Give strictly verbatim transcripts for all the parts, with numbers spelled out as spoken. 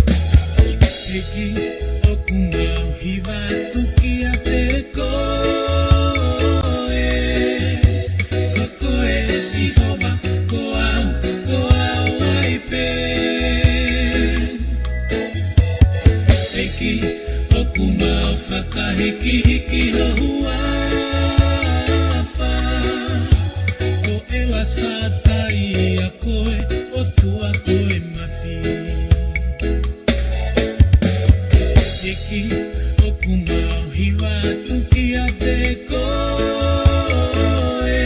ʻEiki, ʻoku mau hiva atu kiate koe. Ko koe ʻe Sihova, ko au, ko au ai pē. ʻEiki, ʻoku mau fakahikihiki ho huafa. Ko ʻEla Sātai ʻa koe, ʻOtua ko e Mafi. ʻEiki, ʻoku mau hiva atu kiate koe.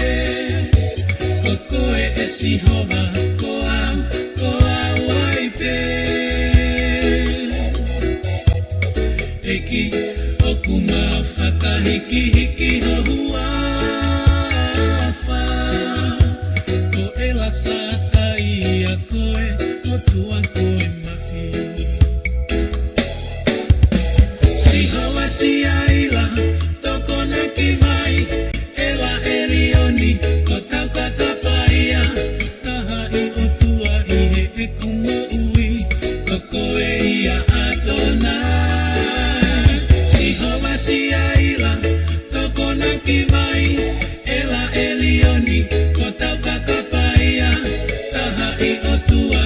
Ko koe ʻe Sihova, ko au, ko au ai pē. ʻEiki, ʻoku mau fakahikihiki ho huafa. Ko ʻEla Sātai ʻa koe, ʻOtua ko e Mafi. Sihova Siaila, tokonaki mai, ʻEla ʻElioni, ko tau kakapa ia, taha ʻi ʻOtua ʻi heʻeku moʻui, ko koe ia ʻAtonai. Sihova Siaila, tokonaki mai, ʻEla ʻElioni, ko tau kakapa ia, taha ʻi ʻOtua